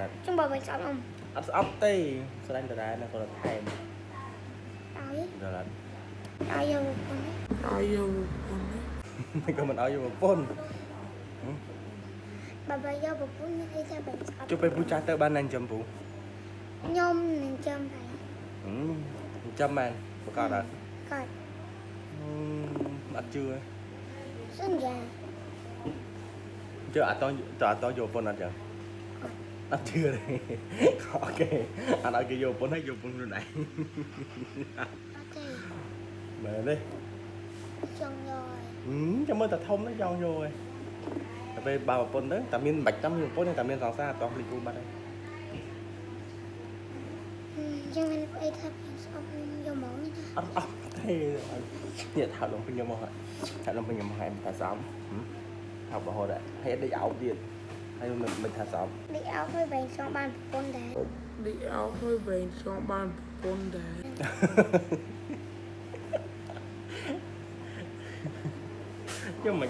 ណាត់ ចង់បើវិញស្អប់ខ្ញុំ អត់ស្អប់ទេស្ដាញ់ដដែលណាគាត់ថែម ឲ្យ ដល់អត់ ឲ្យយកប្រពន្ធ ឲ្យយកប្រពន្ធ ក៏មិនឲ្យយកប្រពន្ធ បើបើយកប្រពន្ធមានអីថាបែបស្អប់ ចុះពេលពូចាស់ទៅបានណាញ់ចំពូ ខ្ញុំនឹងចាំហើយ ចាំមែនប្រកាសអត់ គាត់ អត់ជឿ សន្យា ជឿអត់តតអត់តយកប្រពន្ធអត់ចឹងអត់ជឿទេអូខេអត់ឲ្យគេយកប្រពន្ធហើយយកប្រពន្ធខ្លួនឯង អត់ទេ មែនទេ ចង់យកហើយ ចាំមើលតែធំទៅចង់យកហើយតែពេលបើប្រពន្ធទៅតែមានមិនបាច់ចាំមានប្រពន្ធទេតែមានសង្សារអត់តភ្លេចពូបាត់ហើយ ចឹងមានអីថាស្អប់ខ្ញុំយកមកនេះ អត់អត់ទេនេះថោកលំពេញយកមកហើយថោកលំពេញយកមកហើយមិនថាសមថោករហូតហើយដេកអោបទៀតហើយមិនថាសម ដេកអោបហើយបែងចង់បានប្រពន្ធដែរ ដេកអោបហើយវែងចង់បានប្រពន្ធដែរ ខ្ញុំមិន